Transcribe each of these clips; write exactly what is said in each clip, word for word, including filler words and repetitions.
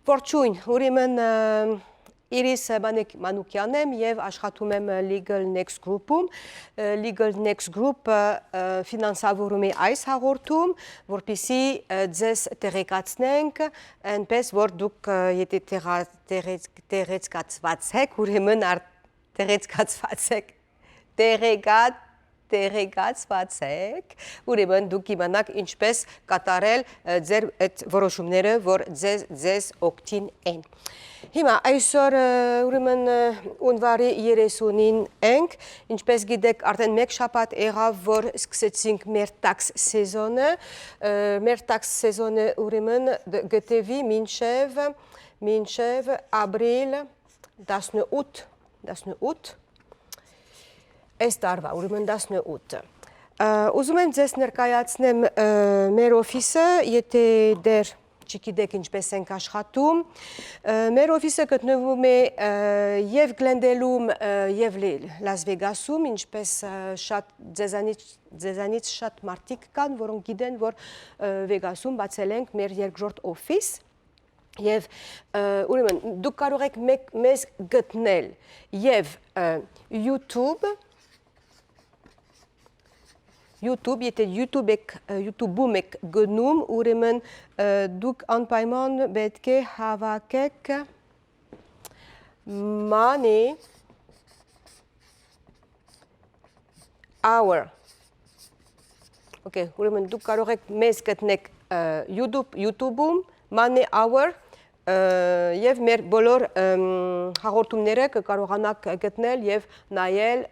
Ողջոյն, ուրեմն, ը, Իրիս Մանեկ-, Մանուկեան եմ եւ աշխատում եմ, ը, Legal Next Group-ում։ Ը, Legal Next Group-ը, ը, ֆինանսավորում է այս հաղորդում, որպեսզի, ը, ձեզ տեղեկացնենք, այնպես որ դուք, ը, եթե տեղա-, տեղեկ-, տեղեկացված եք, ուրեմն ար-, տեղեկացված եք, տեղեկա-, տեղեկացված եք, ուրեմն դուք իմանաք ինչպես կատարել, ը, ձեր այդ որոշումները, որ ձեզ, ձեզ օգտին են։ Հիմա այսօր, ը, ուրեմն, ը, յունուարի երեսունին ենք, ինչպես գիտեք, արդեն մեկ շաբաթ եղաւ, որ սկսեցինք մեր տաքս սեզոնը, ը, մեր տաքս սեզոնը ուրեմն դ-, գտեւի մինչեւ, մինչեւ ապրիլ տասնութ, տասնութ, այս տարվա, ուրեմն տասնութ։ Ը, ուզում եմ ձեզ ներկայացնեմ, ը, մեր օֆիսը, եթե դեռ չգիտեք ինչպես ենք աշխատում։ Ը, մեր օֆիսը գտնվում է, ը, եւ Գլենդելում, ը, եւ Լի-, Լաս Վեգասում, ինչպես, ը, շատ ձեզանից, ձեզանից շատ մարդիկ կան, որոնք գիտեն, որ, ը, Վեգասում բացել ենք մեր երկրորդ օֆիս։ Եւ, ը, ուրեմն, դուք կարող եք մեկ, մեզ գտնել եւ, ը, YouTube, YouTube, եթե YouTube եք, ը, YouTube-ում եք գնում, ուրեմն, ը, դուք անպայման պէտք է հավաքեք Money Hour։ Okay, ուրեմն դուք կարող եք մեզ գտնեք, ը, YouTube, YouTube-ում, Money Hour, ը, եւ մեր բոլոր, ըմ, հաղորդումները կկարողանաք գտնել եւ նայել,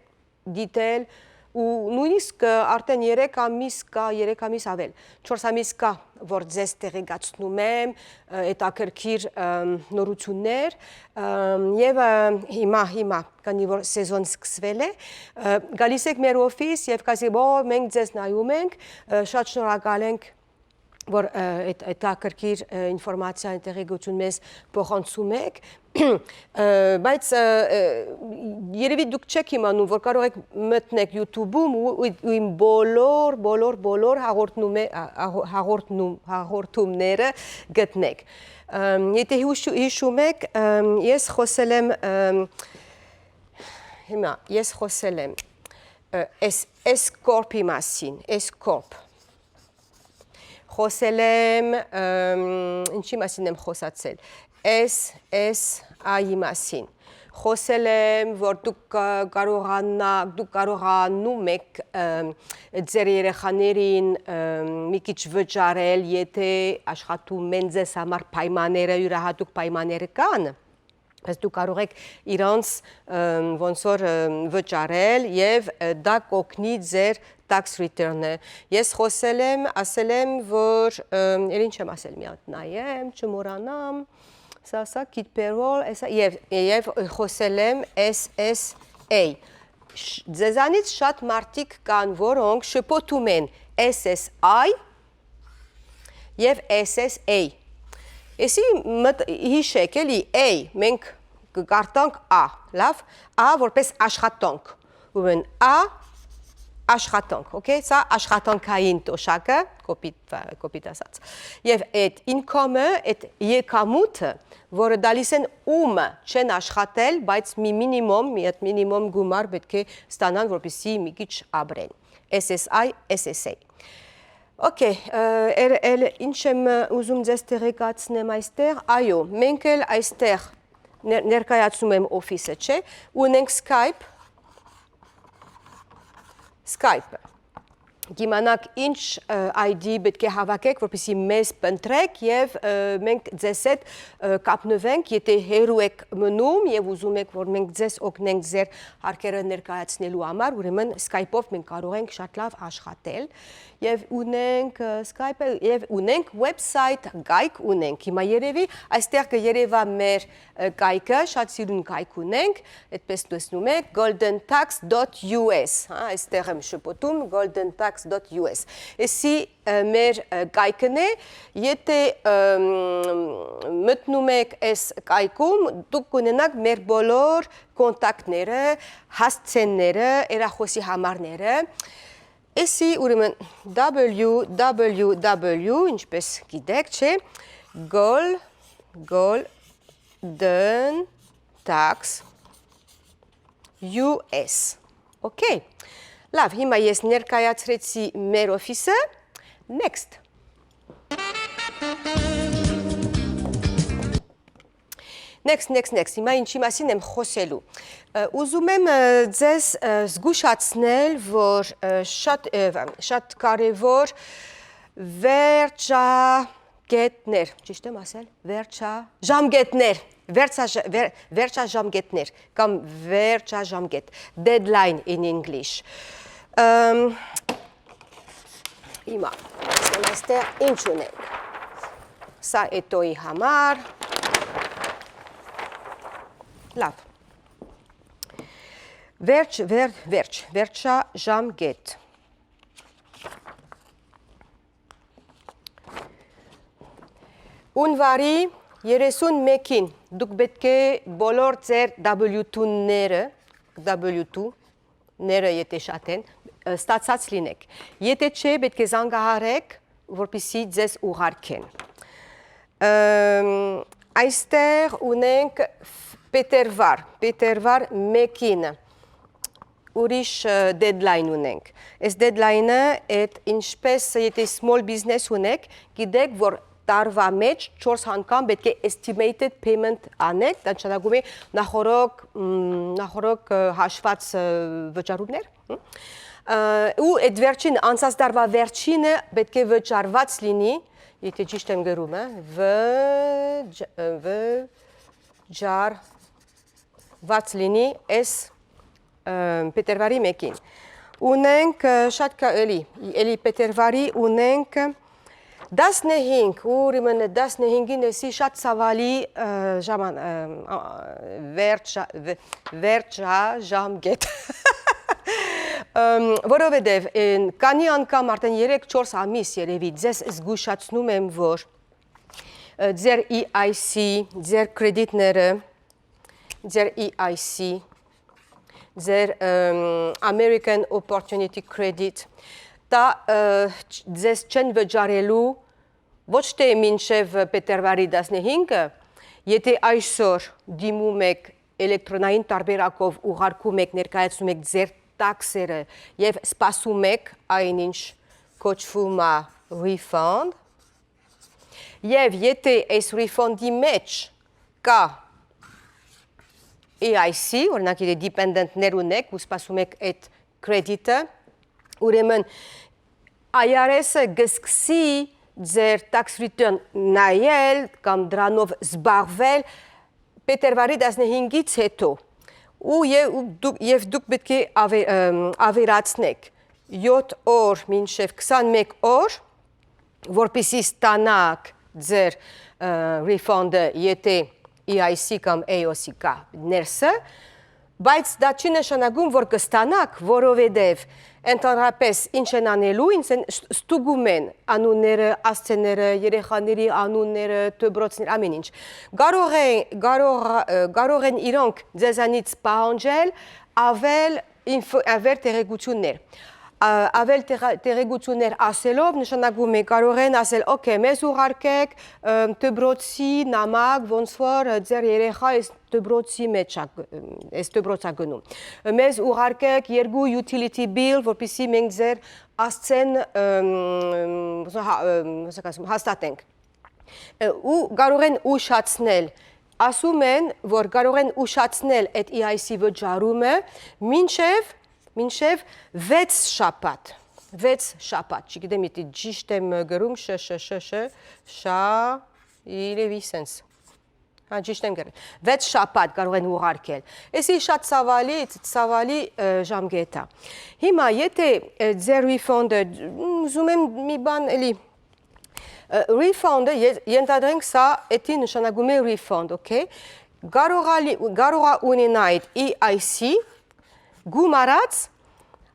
դիտել, ու նույնիսկ, ը, արդեն երեք ամիս կա, երեք ամիս ավել, չորս ամիս կա, որ ձեզ տեղեկացնում եմ, ը, հետաքրքիր, ըմ, նորություններ, ըմ, եւ, ը, հիմա, հիմա, քանի որ սեզոն սկսվել է, ը, գալիս եք մեր օֆիս եւ կասեք, «Ո, մենք ձեզ նայում ենք», ը, շատ շնորհակալ ենք, որ, ը, այդ, այդ հետաքրքիր, ը, ինֆորմացիա, տեղեկություն մեզ փոխանցում եք։ Ը, բայց, ը, ը, երևի դուք չեք իմանում, որ կարող եք մտնեք YouTube-ում ու, ու, ու իմ բոլոր, բոլոր, բոլոր հաղորդնումը-, ա, ա, հաղորդնում-, հաղորդումները գտնեք։ Ըմ, եթե հիշու-, հիշում եք, ըմ, ես խոսել եմ, ըմ, հիմա, ես խոսել եմ, ը, S, S Corp-ի մասին, S Corp։ Խոսել եմ, ըմ, ինչի մասին եմ խոսացել, S S I-ի մասին։ Խոսել եմ, որ դուք կա-, կարողանա-, դուք կարողանում եք, ըմ, ձեր երեխաներին, ըմ, մի քիչ վճարել, եթե աշխատում են ձեզ համար պայմանները, յուրահատուկ պայմանները կան, բայց դուք կարող եք իրանց, ըմ, ոնց որ, ըմ, վճարել եւ, ը, դա կօգնի ձեր tax return-ը։ Ես խոսել եմ, ասել եմ, որ, ըմ, էլ ինչ եմ ասել, մի հատ նայեմ, չմոռանամ, սա, սա, Kid Payroll, էսա, եւ, եւ խոսել եմ S S A։ Շ-, ձեզանից շատ մարդիկ կան, որոնք շփոթում են S S I, եւ S S A։ Էսի մտ-, հիշեք էլի, A, մենք կկարդանք A, լավ, A որպես աշխատանք, ուրեմն A, աշխատանք, okay, սա աշխատանքային տոշակը, կոպիտ, կոպիտ ասած, եւ այդ income-ը, այդ եկամուտը, որը տալիս են ումը չեն աշխատել, բայց մի մինիմում, մի հատ մինիմում գումար պէտք է ստանան, որպեսզի մի քիչ ապրեն։ S S I, S S A։ Okay, ը, էլ, էլ ինչ եմ, ը, ուզում ձեզ տեղեկացնեմ այստեղ։ Այո, մենք էլ այստեղ ներ-, ներկայացնում եմ օֆիսը, չէ՞։ Ունենք Skype, Skype-ը։ Կիմանաք ինչ, ը, I D պէտք է հավաքեք, որպեսզի մեզ փնտրեք եւ, ը, մենք ձեզ հետ, ը, կապնվենք, եթե հեռու եք մնում եւ ուզում եք, որ մենք ձեզ օգնենք ձեր հարկերը ներկայացնելու համար, ուրեմն Skype-ով մենք կարող ենք շատ լավ աշխատել։ Եվ ունենք, ը, Skype-ը, եւ ունենք website, կայք ունենք։ Հիմա երևի այստեղ կը երևա մեր, ը, կայքը, շատ սիրուն կայք ունենք, այդպես տեսնում եք, golden tax dot U S, հա, այստեղ եմ շփոթում, golden tax dot U S։ Էսի, ը, մեր, ը, կայքն է, եթե, ըմ, մտնում եք այս կայքում, դուք կունենաք մեր բոլոր կոնտակտները, հասցենները, հեռախօսի համարները, էսի, ուրեմն, W W W, ինչպես գիտեք, չէ, Goal, Golden Tax U S. Okay. Լավ, հիմա ես ներկայացրեցի մեր օֆիսը։ Next. Next, next, next. Հիմա ինչի մասին եմ խօսելու։ Ը, ուզում եմ, ը, ձեզ, ը, զգուշացնել, որ, ը, շատ, ը, շատ կարեւոր վերջակետներ, ճիշտ եմ ասել, վերջաժամկետներ, վերջաժ-, վեր-, վերջաժամկետներ կամ վերջաժամկետ, deadline in English։ Ըմ, հիմա, այստեղ ինչ ունենք։ Սա Էտոյի համար։ Լավ։ Վերջ, վեր-, վերջ, վերջաժամկետ։ Ունվարի երեսուն մէկին դուք պէտք է բոլոր ձեր W two-ները, W two-ները, եթե շատ են, ը, ստացած լինեք։ Եթե չէ, պէտք է զանգահարեք, որպեսզի ձեզ ուղարկեն։ Ըմ, այստեղ ունենք փետրվար, փետրվար մէկին ուրիշ, ը, deadline ունենք։ Այս deadline-ը, այդ ինչպես, եթե small business ունեք, գիտեք, որ տարուա մեջ չորս անգամ պէտք է estimated payment անեք, դա նշանակում է նախորոք, մ, նախորոք, ը, հաշված, ը, վճարումներ, հմ? Ը, ու այդ վերջին, անցած տարուա վերջինը պէտք է վճարված լինի, եթե ճիշտ եմ գրում, ը, վճ-, ը, վճարված լինի այս, ը, փետրվարի մէկին։ Ունենք, ը, շատ կա-, էլի, էլի փետրվարի ունենք տասնհինգ, ուրեմն տասնհինգին էսի շատ ցաւալի, ը, ժաման-, ը, ա, վերջա-, վե-, վերջաժամկետ։ Ըմ, որովհետև, են, քանի անգամ արդեն երեք-չորս ամիս երևի ձեզ զգուշացնում եմ, որ, ը, ձեր E I C, ձեր կրեդիտները, ձեր E I C, ձեր, ըմ, American Opportunity Credit, դա, ը, չ-, ձեզ չեն վճարելու ոչ թէ մինչեւ փետրվարի տասնհինգը, եթե այսօր դիմում եք էլեկտրոնային տարբերակով, ուղարկում եք, ներկայացնում եք ձեր տաքսերը եւ սպասում եք այն, ինչ կոչվում է refund, եւ եթե այս refund-ի մեջ կա E I C, օրինակ, եթե dependent-ներ ունեք ու սպասում եք այդ կրեդիտը, ուրեմն I R S-ը կսկսի ձեր tax return նայել կամ դրանով զբաղվել փետրվարի տասնհինգից հետո։ Ու, եւ, ու դուք, եւ դուք պէտք է ավե-, ըմ, ավերացնեք յոթ օր մինչեւ քսանմէկ օր, որպեսզի ստանաք ձեր, ը, refund-ը, եթե E I C կամ A O C կա ներսը, բայց դա չի նշանակում, որ կստանաք, որովհետև ընդհանրապես ինչ են անելու, ինձ են ս-, ստուգում են անունները, ասցեները, երեխաների անունները, դպրոցներ, ամեն ինչ։ Կարող է, կարող, ը, կարող են իրանք ձեզանից պահանջել ավել ինֆ-, ավել տեղեկություններ։ Ա, ավել տեղա-, տեղեկություններ ասելով նշանակում է, կարող են ասել, «Okay, մեզ ուղարկեք, ըմ, դպրոցի նամակ, ոնց որ, ը, ձեր երեխա այս դպրոցի մեջ ա գ-, ըմ, այս դպրոց ա գնում։ Մեզ ուղարկեք երկու utility bill, որպեսզի մենք ձեր ասցեն, ըմ, հա-, ըմ, ոնց ասեմ, հաստատենք»։ Ը, ու կարող են ուշացնել։ Ասում են, որ կարող են ուշացնել այդ E I C վճարումը մինչև, մինչև վեց շաբաթ։ Վեց շաբաթ, չգիտեմ, եթե ճիշտ եմ գրում, շ, շ, շ, շ, շա, իրեւի սենց։ Հա, ճիշտ եմ գրել։ Վեց շաբաթ կարող են ուղարկել։ Էսի շատ ցավալի, ցավալի, ը, ժամկետ է։ Հիմա, եթե, ը, ձեր refund-ը, ուզում եմ մի բան էլի, ը, refund-ը, ե-, ենթադրենք, սա էդի նշանակում է refund, okay։ Կարող ա լի-, կարող ա ունենա այդ E I C գումարած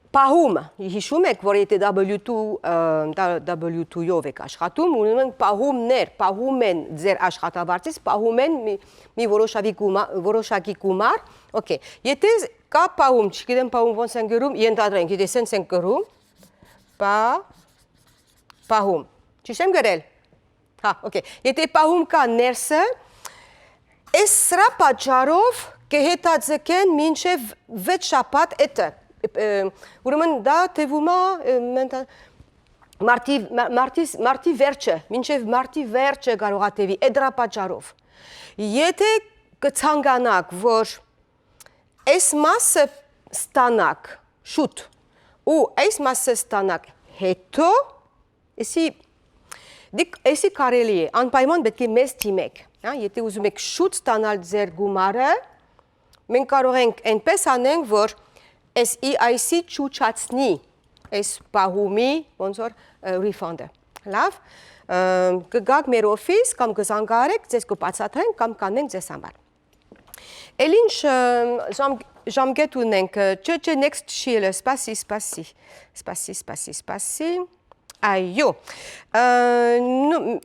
պահում, հիշում եք, որ եթե W two, ը, դա W two-ով եք աշխատում, ուրեմն պահումներ, պահում են ձեր աշխատավարձից, պահում են մի, մի որոշավի գումա-, որոշակի գումար, okay, եթե կա պահում, չգիտեմ պահում ոնց են գրում, ենթադրենք, եթե սենց են գրում, պա-, պահում, ճիշտ եմ գրել, հա, okay, եթե պահում կա ներսը, Այս սրա պատճառով կը հետաձգեն մինչեւ վեց շաբաթ էտը։ Ուրեմն դա տեւում է, մարտի, մարտի, մարտի վերջը, մինչեւ մարտի վերջը կարող է տեւի, էդրա պատճառով։ Եթե կցանկանաք, որ այս մասը ստանաք շուտ ու այս մասը ստանաք հետո, էսի, դիք, էսի կարելի է, անպայման պէտք է մեզ դիմեք, հա, եթե ուզում եք շուտ ստանալ ձեր գումարը, մենք կարող ենք այնպես անենք, որ էս E I C չուչացնի այս պահումի, ոնց որ, ը, refund-ը։ Լավ, ը, կը գաք մեր օֆիս կամ կը զանգահարեք, ձեզ կը բացատրենք կամ կանենք ձեզ համար։ Էլ ինչ, ը, ժամ-, ժամկետ ունենք, ը, չէ, չէ, next չի ելը, սպասի, սպասի, սպասի, սպասի, սպասի, այո, ը, նու-,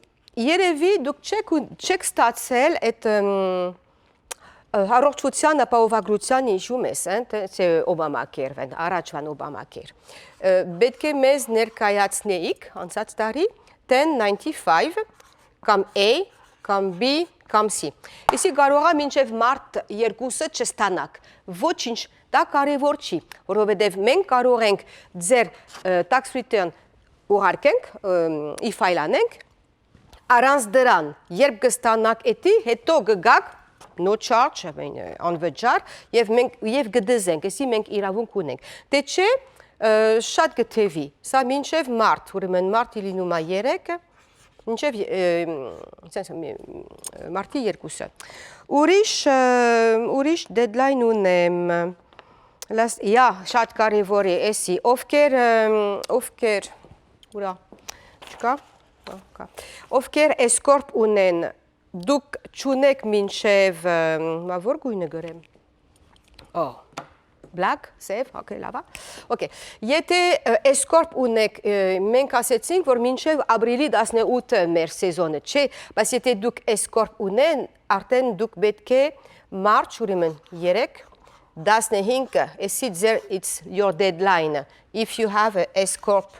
երևի դուք չեք ու-, չեք ստացել այդ, ըմ, ը, առողջության ապահովագրության հիշում ես, էն, թե, թե Obamacare-ն, առաջվան Obamacare։ Ը, պէտք է մեզ ներկայացնեիք անցած տարի ten ninety-five կամ A, կամ B, կամ C։ Իսկ կարող է մինչև մարտ երկուսը չստանաք։ Ոչինչ, դա կարևոր չի, որովհետև մենք կարող ենք ձեր, ը, tax return ուղարկենք, ը, e-file անենք, առանց դրան, երբ կստանաք էդի, հետո կգաք, no charge, I mean, անվճար, և մենք, և կդզենք, էսի մենք իրավունք ունենք։ Դե չէ, ը, շատ կթևի, սա մինչև մարտ, ուրեմն մարտի լինում է երեքը, մինչև, ը, sense, մի, մարտի երկուսը։ Ուրիշ, ը, ուրիշ deadline ունեմ։ Լաս-, յա, շատ կարևոր է էսի։ Ովքեր, ը, ովքեր, ուրա, չկա, ա, կա։ Ովքեր էսկորպ ունեն, դուք չունեք մինչև, ը, մա որ գույնը գրեմ։ Ո, black, սև, okay, լավ ա։ Okay, եթե, ը, էսկորպ ունեք, ը, մենք ասեցինք, որ մինչև ապրիլի տասնութը մեր սեզոնը չէ, բայց եթե դուք էսկորպ ունեն, արդեն դուք պէտք է մարտ, ուրեմն երեք, տասնհինգը, էսի ձեր, it's your deadline, if you have a S corp,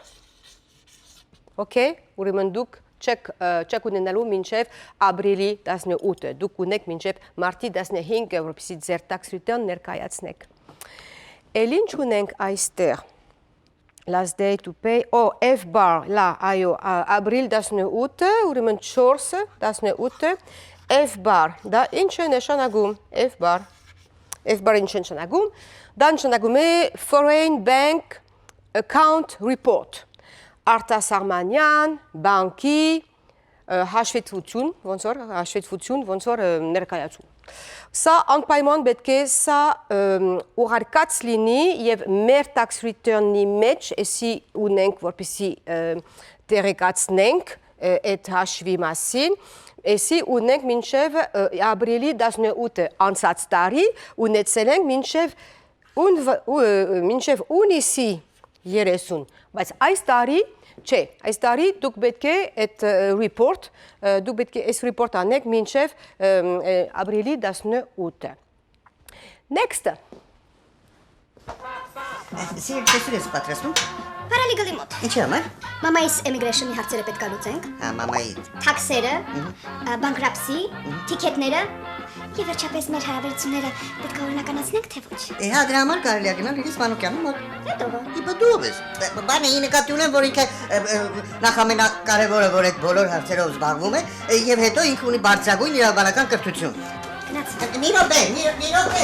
okay, ուրեմն դուք չեք, ը, չեք ունենալու մինչև ապրիլի տասնութը, դուք ունեք մինչև մարտի տասնհինգը, որպեսզի ձեր tax return ներկայացնեք։ Էլ ինչ ունենք այստեղ։ Last day to pay, ո, F bar, լա, այո, ա, ապրիլ տասնութը, ուրեմն չորսը, տասնութը, F bar, դա ինչ է նշանակում, F bar, F bar ինչ է նշանակում, դա նշանակում է Foreign Bank Account Report, արտասահմանյան բանկի, ը, հաշվետվություն, ոնց որ, հաշվետվություն, ոնց որ, ը, ներկայացում։ Սա անպայման պէտք է սա, ըմ, ուղարկած լինի և մեր tax return-ի մեջ էսի ունենք, որպեսզի, ը, տեղեկացնենք, ը, այդ հաշվի մասին, էսի ունենք մինչև, ը, ապրիլի տասնութը անցած տարի, ունեցել ենք մինչև ուն-, վ-, ու, ը, մինչև ունիսի երեսուն, բայց այս տարի չէ, այս տարի դուք պէտք է այդ, ը, report, ը, դուք պէտք է այս report անեք մինչև, ըմ, ը, ապրիլի տասնութը։ Next-ը։ Սիրել, դու ես պատրաստում։ Paralegal-ի մոտ։ Ինչի՞ համար։ Մամայիս immigration-ի հարցերը պետք է լուծենք։ Հա, մամայի։ Թաքսերը, Մհմ։ ը, bankruptcy, Մհմ։ թիքեթները և վերջապես մեր հարաբերությունները պետք է օրինականացնենք, թե ոչ։ Է, հա, դրա համար կարելի է գնալ Իրիս Մանուկյանի մոտ։ Հետո ո՞վ։ Ի, բա դու ո՞վ ես։ Ը, բանը ի նկատի ունեմ, որ ինքը, ը, ը, նախ ամենակարևորը, որ այդ բոլոր հարցերով զբաղվում է, ը, և հետո ինքը ունի բարձրագույն իրավաբանական կրթություն։ Գնացինք։ Մի րոպե, մի, մի րոպե։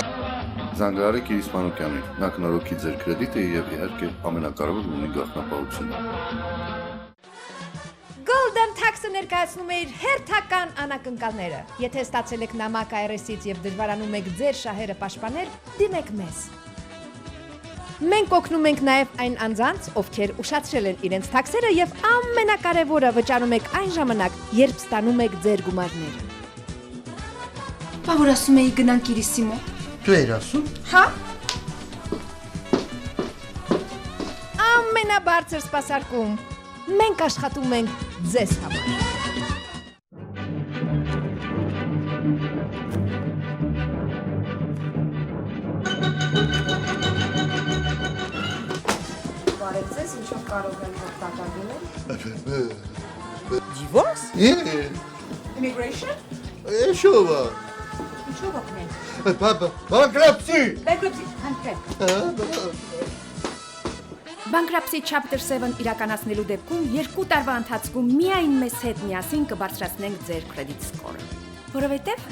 Զանգահարեք Իրիս Մանուկյանին, նա կնորոգի ձեր կրեդիտը և, իհարկե, ամենակարևորը, ունի գաղտնապահությունը։ Golden Tax-ը ներկայացնում է իր հերթական անակնկալները։ Եթե ստացել եք նամակ I R S-ից և դժվարանում եք ձեր շահերը պաշտպանել, դիմեք մեզ։ Մենք օգնում ենք նաև այն անձանց, ովքեր ուշացրել են իրենց թաքսերը և ամենակարևորը վճարում եք այն ժամանակ, երբ ստանում եք ձեր գումարները։ Բա որ ասում էի գնանք իրիսի մոտ։ Դու էիր ասում։ Հա։ Ամենաբարձր սպասարկում։ Մենք աշխատում ենք ձեզ համար։ Բարև ձեզ, ինչով կարող եմ օգտակար լինել։ Divorce? Yeah. Immigration? Ещё ба. Դուք օգնենք։ Բա-, բա-, bankruptcy։ Bankruptcy, հանքրեմ։ Bankruptcy Chapter seven իրականացնելու դեպքում երկու տարուայ ընթացքում միայն մեզ հետ միասին կը բարձրացնենք ձեր credit score-ը։ Որովհետև,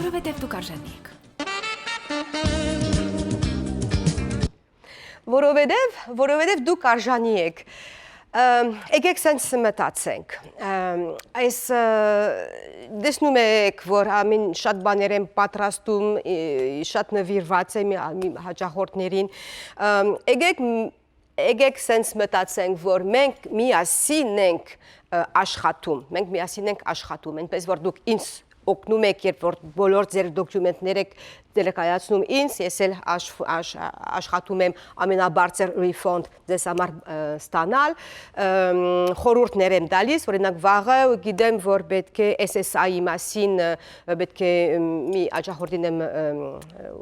որովհետև դուք արժանի եք։ Որովհետև, որովհետև դուք արժանի եք։ Ըմ, եկեք սենց մտածենք։ Ըմ, այս, ը, տեսնում եք, որ ամեն շատ բաներ եմ պատրաստում, ը, շատ նվիրված եմ, ը, հաճախորդներին։ Ըմ, եկեք, եկեք սենց մտածենք, որ մենք միասին ենք, ը, աշխատում, մենք միասին ենք աշխատում, այնպես որ դուք ինձ օգնում եք, երբ որ բոլոր ձեր դոկիումենտներ եք ներկայացնում ինձ, ես էլ աշ-, աշ-, աշխատում եմ ամենաբարձր refund ձեզ համար, ը, ստանալ, ըմ, խորհուրդներ եմ տալիս, օրինակ, վաղը գիտեմ, որ պետք է S S I-ի մասին, ը, պետք է, ըմ, մի աջախորդին եմ, ըմ,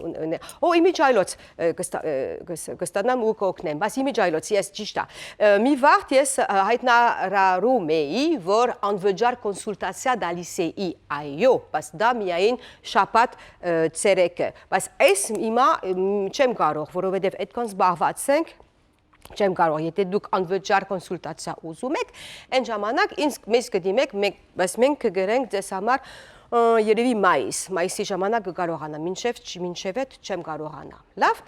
ուն-, ուն-, օ, իմիջայլոց, ը, կստա-, ը, կս-, կստանամ ու կօգնեմ, բայց իմիջայլոց, ես ճիշտ ա։ Ը, մի վաղ ես, ը, հայտնարարում էի, որ անվճար կոնսուլտացիա տալիս էի, այո, բայց դա միայն շաբաթ, ը, ցերեկը, բայց այս հիմա, ըմ, չեմ կարող, որովհետև այդքան զբաղված ենք, չեմ կարող, եթե դուք անվճար կոնսուլտացիա ուզում եք, այն ժամանակ ինձ, մեզ կդիմեք, մենք, բայց մենք կգրենք ձեզ համար, ը, երևի մայիս, մայիսի ժամանակ կկարողանամ, մինչև չ-, մինչև այդ չեմ կարողանա։ Լավ,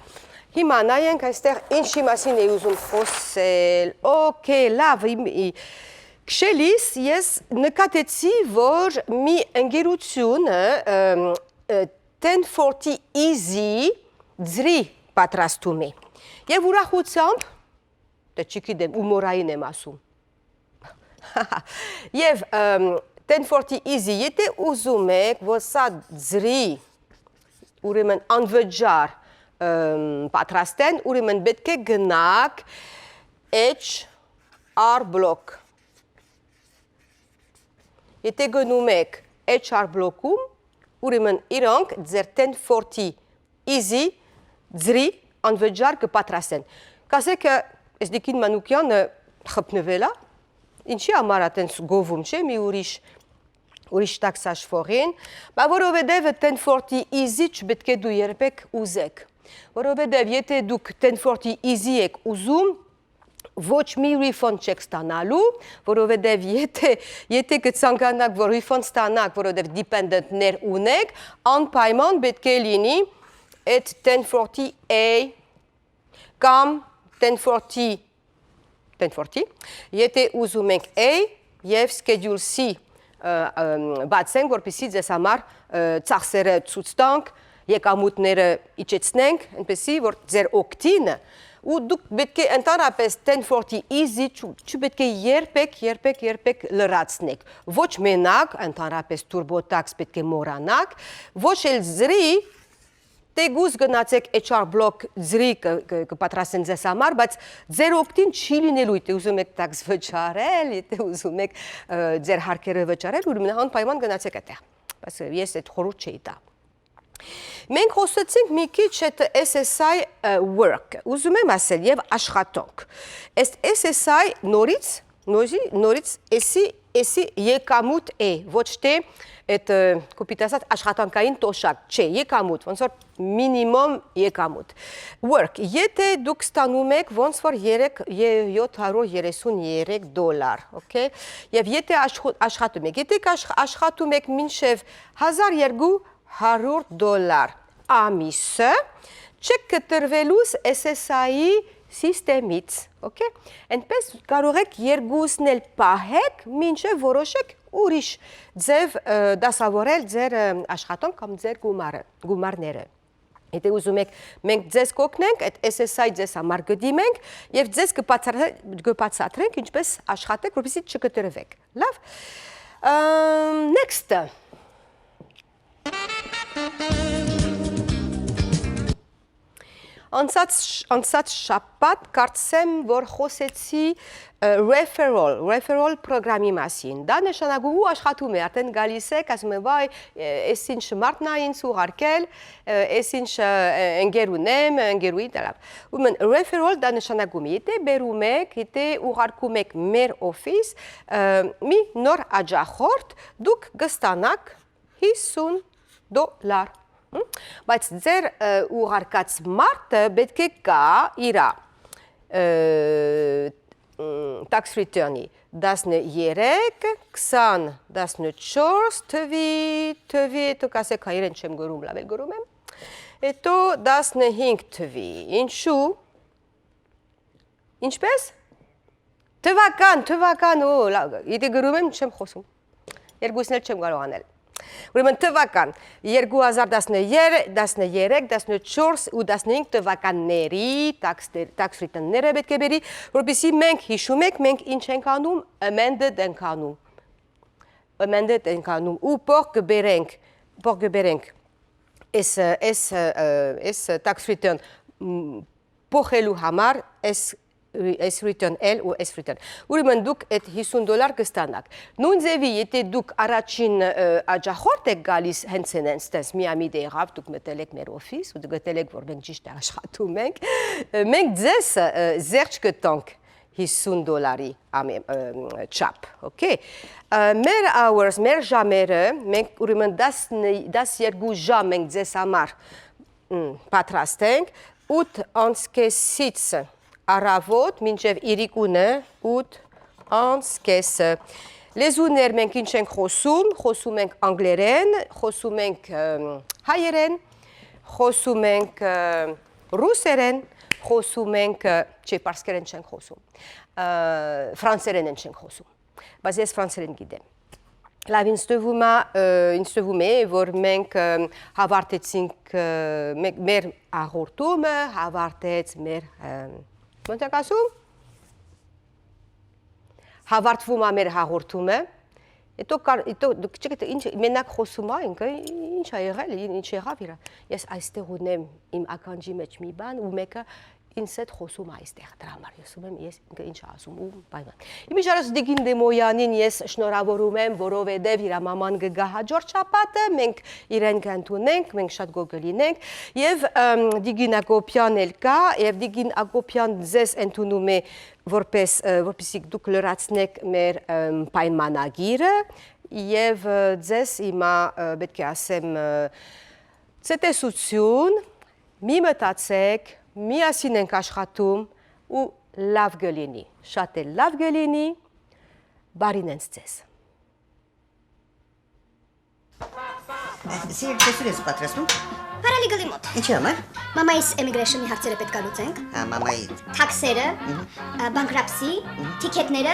հիմա նայենք այստեղ ինչի մասին էի ուզում խոսել, օքեյ, լավ, իմ, ի, քշելիս ես նկատեցի, որ մի ընկերությունը, ըմ, ը, ten forty easy ձրի պատրաստում է։ Եվ ուրախությամբ, դե չգիտեմ, ու մորային եմ ասում։ Եվ, ըմ, ten forty easy, եթե ուզում եք, որ սա ձրի, ուրեմն անվճար, ըմ, պատրաստեն, ուրեմն պետք է գնաք H R Block։ Եթե գնում եք H R Block-ում, ուրեմն իրանք ձեր ten forty easy ձրի անվճար կը պատրաստեն։ Կասեք, ը, Էսդիկին Մանուկյանը խփնվել ա, ինչի համար ա տենց գովում, չէ՞, մի ուրիշ, ուրիշ տաքս աշվողին, բա որովհետև ten forty easy չպետք է դու երբեք ուզեք, որովհետև եթե դուք ten forty easy եք ուզում, ոչ մի refund չեք ստանալու, որովհետև եթե, եթե կցանկանաք, որ refund ստանաք, որովհետև dependent-ներ ունեք, անպայման պետք է լինի այդ ten forty A կամ ten forty, ten forty, եթե ուզում ենք A և Schedule C, ը, ը, բացենք, որպեսզի ձեզ համար, ը, ծախսերը ցույց տանք, եկամուտները իջեցնենք, այնպեսզի որ ձեր օգտին, ու դուք պետք է ընդհանրապես ten forty easy չու-, չպետք է երբեք, երբեք, երբեք լրացնեք։ Ոչ մենակ ընդհանրապես TurboTax պետք է մոռանաք, ոչ էլ ձրի, դե գուզ գնացեք H R Block ձրի կը, կը, կը պատրաստեն ձեզ համար, բայց ձեր օգտին չի լինելու, եթե ուզում եք tax վճարել, եթե ուզում եք, ը, ձեր հարկերը վճարել, ուրեմն անպայման գնացեք այդտեղ։ Բայց ես այդ խորհուրդ չէի տա։ Մենք խոսեցինք մի քիչ այդ S S I, ը, work, ուզում եմ ասել, և աշխատանք։ Այս S S I նորից, նորի-, նորից էսի, էսի եկամուտ է, ոչ թե այդ, ը, կոպիտ ասած, աշխատանքային տոշակ, չէ, եկամուտ, ոնց որ մինիմում եկամուտ։ Work, եթե դուք ստանում եք ոնց որ երեք, ե-, յոթ հարյուր երեսուն երեք դոլար, օքեյ, և եթե աշխ-, աշխատում եք, եթե կաշխ-, աշխատում եք մինչև հազար երկու հարյուր դոլար ամիսը, չեք կտրվելու S S I-ի սիստեմից, օքեյ։ Այնպես կարող եք երկուսն էլ պահեք, մինչև որոշեք ուրիշ ձև, ը, դասավորել ձեր, ը, աշխատանք կամ ձեր գումարը, գումարները։ Եթե ուզում եք, մենք ձեզ կօգնենք, այդ S S I ձեզ համար կդիմենք և ձեզ կբացատրե-, կբացատրենք ինչպես աշխատեք, որպեսզի չկտրվեք։ Լավ։ Ըմ, next-ը։ Անցած, անցած շաբաթ կարծեմ, որ խոսեցի, ը, referral, referral պրոգրամի մասին։ Դա նշանակում ու աշխատում է, արդեն գալիս եք, ասում եք, «Վայ, ը, էս ինչ մարդն ա ինձ ուղարկել, ը, էս ինչ, ը, ընկեր ունեմ, ընկերուհի», դա լավ։ Ուրեմն referral դա նշանակում է, եթե բերում եք, եթե ուղարկում եք մեր օֆիս, ը, մի նոր աջախորդ, դուք կստանաք հիսուն դոլար։ Բայց ձեր, ը, ուղարկած մարդը պէտք է գայ իրա, ը, մ, tax return-ի տասներեք, քսան, տասնչորս թուի, թուի, հետո կ'ասէք, հայերէն չեմ գրում, լաւ էլ գրում եմ։ Հետո տասնհինգ թուի։ Ինչու՞։ Ինչպե՞ս։ Թուական, թուական, օ, լա-, իդի գրում եմ, չեմ խօսում։ Երկուսն էլ չեմ կարող անել։ Ուրեմն թուական, երկու հազար տասներեք, տասներեք, տասնչորս ու տասնհինգ թուականների tax-, tax return-ները պէտք է բերի, որպեսզի մենք, հիշում եք, մենք ինչ ենք անում, amended ենք անում։ Amended ենք անում ու փող կը բերենք, փող կը բերենք այս, այս, այս tax return, մ, փոխելու համար այս, այս return L ու այս return։ Ուրեմն դուք այդ հիսուն դոլար կստանաք։ Նոյն ձեւի, եթե դուք առաջին, ը, աջախորդ եք գալիս հենց հենց, տես, միամիտը եղաւ, դուք մտել եք մեր օֆիս ու դուք գտել եք, որ մենք ճիշդ աշխատում ենք, ը, մենք ձեզ, ը, զեղչ կտանք հիսուն դոլարի ամէ-, ը, չափ, օքեյ։ Ը, մեր hours, մեր ժամերը, մենք ուրեմն տասն, տասներկու ժամ մենք ձեզ համար, մ, պատրաստ ենք, ութ անց կեսից առավոտ մինչեւ իրիկունը ութ անց կեսը։ Լեզուներ մենք ինչ ենք խօսում, խօսում ենք անգլերեն, խօսում ենք, ը, հայերեն, խօսում ենք, ը, ռուսերեն, խօսում ենք, ը, չէ, պարսկերեն չենք խօսում, ը, ֆրանսերեն են չենք խօսում, բայց ես ֆրանսերեն գիտեմ։ Լաւ, ինձ թվում է, ը, ինձ թվում է, որ մենք, ը, հաւարտեցինք, ը, մե-, մեր հաղորդումը հաւարտեց մեր, ը, ո՞նց եք ասում, հաւարտվում է մեր հաղորդումը, հետո կար-, հետո դուք չգիտեք ինչ, մենակ խօսում ա ինքը, ինչ ա եղել, ինչ եղաւ իրա։ Ես այստեղ ունեմ իմ ականջի մեջ մի բան, ու մեկը ինձ հետ խօսում ա այստեղ դրա համար։ Ես ուզում եմ, ես ինքը ինչ ա ասում, ու պայման։ Իմիջարս Տիկին Դեմոյանին ես շնորհավորում եմ, որովհետև իրա մաման կը գայ հաջորդ շաբաթը, մենք իրեն կընդունենք, մենք շատ գոհ կլինենք, եւ, ըմ, Տիկին Ակոպյան էլ կայ, եւ Տիկին Ակոպյան ձեզ ընդունում է որպես, ը, որպեսզի դուք լրացնեք մեր, ըմ, պայմանագիրը, եւ, ը, ձեզ հիմա, ը, պէտք է ասեմ, ը, ցտեսություն, մի մտածեք, միասին ենք աշխատում ու լաւ կը լինի, շատ էլ լաւ կը լինի, բարին հենց ձեզ։ Սիրել, դե սուր ես պատրաստում։ Բարալի գլի մոտ։ Ինչի՞ համար։ Մամայիս էմիգրեշնի հարցերը պետք է լուծենք։ Հա, մամայի։ Թաքսերը, մհմ, ա, բանկրապսի, մհմ, թիքեթները,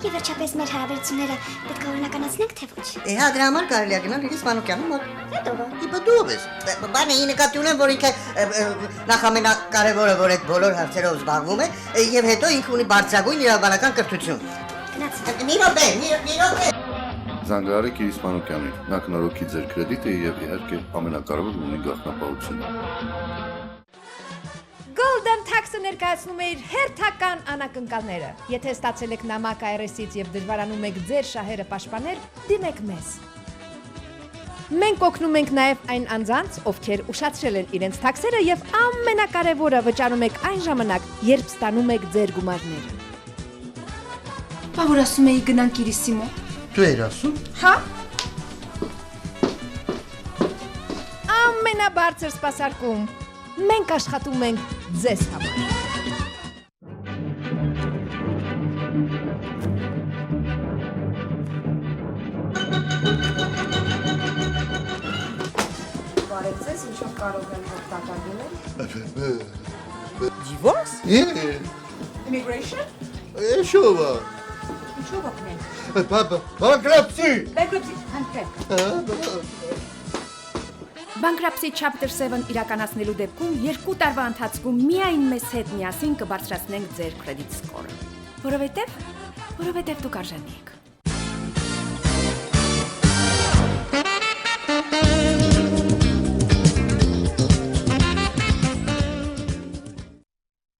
եւ վերջապես մեր հարաբերությունները պետք է օրինականացնենք, թե ոչ։ Է, հա, դրա համար կարելի է գնալ Իրիս Մանուկյանի մոտ։ Դե դուք։ Իբա դու ով ես։ Բ-, բ-, բանը ի նկատի ունեմ, որ ինքը, ը, ը, նախ ամենակարևորը, որ այդ բոլոր հարցերով զբաղվում է, ը, եւ հետո ինքը ունի բարձրագույն իրավաբանական կրթություն։ Գնացինք։ Մի րոպե, մի, մի րոպե։ Զանգահարեք Իրիս Մանուկյանին, նա կնորոգի ձեր կրեդիտը եւ իհարկե ամենակարևորը ունի գաղտնապահությունը։ Golden Tax-ը ներկայացնում է իր հերթական անակնկալները։ Եթե ստացել եք նամակ I R S-ից եւ դժվարանում եք ձեր շահերը պաշտպանել, դիմեք մեզ։ Մենք օգնում ենք նաև այն անձանց, ովքեր ուշացրել են իրենց թաքսերը, եւ ամենակարևորը, վճարում եք այն ժամանակ, երբ ստանում եք ձեր գումարները։ Բա որ ասում էի՝ «Գնանք Իրիսի մոտ»։ Դու էիր ասում։ Հա։ Ամենաբարձր սպասարկում։ Մենք աշխատում ենք ձեզ համար։ Բարև ձեզ, ինչով կարող եմ օգտակար լինել։ Divorce? Yeah. Immigration? Ещё ба. Ինչով օգնենք։ Ба-, ба-, банкротство. Bankruptcy, հանդիպենք։ Հա, բա- Bankruptcy Chapter seven իրականացնելու դեպքում երկու տարվա ընթացքում միայն մեզ հետ միասին կը բարձրացնենք ձեր credit score-ը։ Որովհետև, որովհետև դուք արժանի եք։